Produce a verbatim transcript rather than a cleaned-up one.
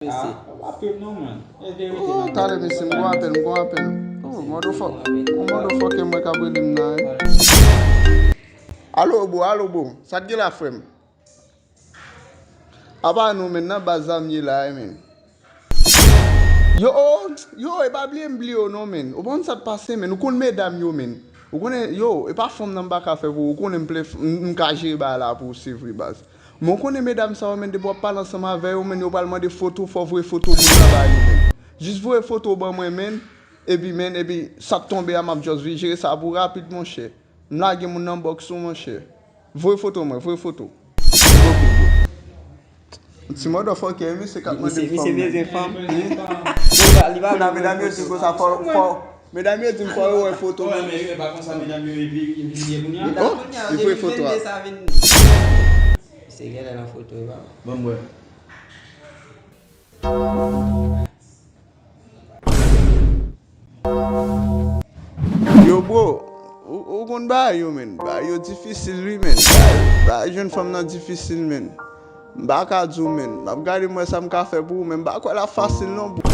mesye. Ah, pa pè non, man. E verite, Oh, man. Talè mesye, m gon apèl, m gon apèl. Oh, motherfucker. Oh, motherfucker, mwen ka brele m nan. Alo, bro, alo, bro. Sa t gen la, frè m? Apa nou, men, nan baz zam ye la, men. Yo, oh, yo, e pa bliye m bliye w non, men. Ou konn sa t pase, men. Ou konn medam yo, men. Ou konnen, yo, e pa fanm nan m pa ka fè pou ou. Ou konnen m plen, m, m ka jere bagay la pou ou, se vre, baz. Men ou konnen medam sa yo, men, depi w ap pale ansanm avè yo, men, yo pral mande foto, fò w voye foto moun nan ba yo, men. Jis voye foto w ban mwen, men. Epi, men, epi, sa k tonbe a, m ap just vin jere sa pou rapid, monchè. M lage moun nan bòks ou, monchè. Voye foto mwen, voye foto. Ok, bro. Ti motherfucker, misye k ap mande Misye, m misye fanm. bezwen fanm. Li pa, li pa Kounye a, medam yo di m konsa, fò, fò, medam yo di m fò yo wè foto Wè, mwen. Men yo pa konsa, medam yo, epi, epi, epi, kounye a. Oh, li voye foto a. Se genlè nan foto, e pa. Ban m wè. Yo, bro, ou, ou konn bagay yo, men. Bagay yo difisil, wi, men. Bagay, bagay jwenn fanm nan difisil, men. M pa ka di w, men. M ap gade m wè sa m ka fè pou ou, men m pa kwè l ap fasil, non, bro.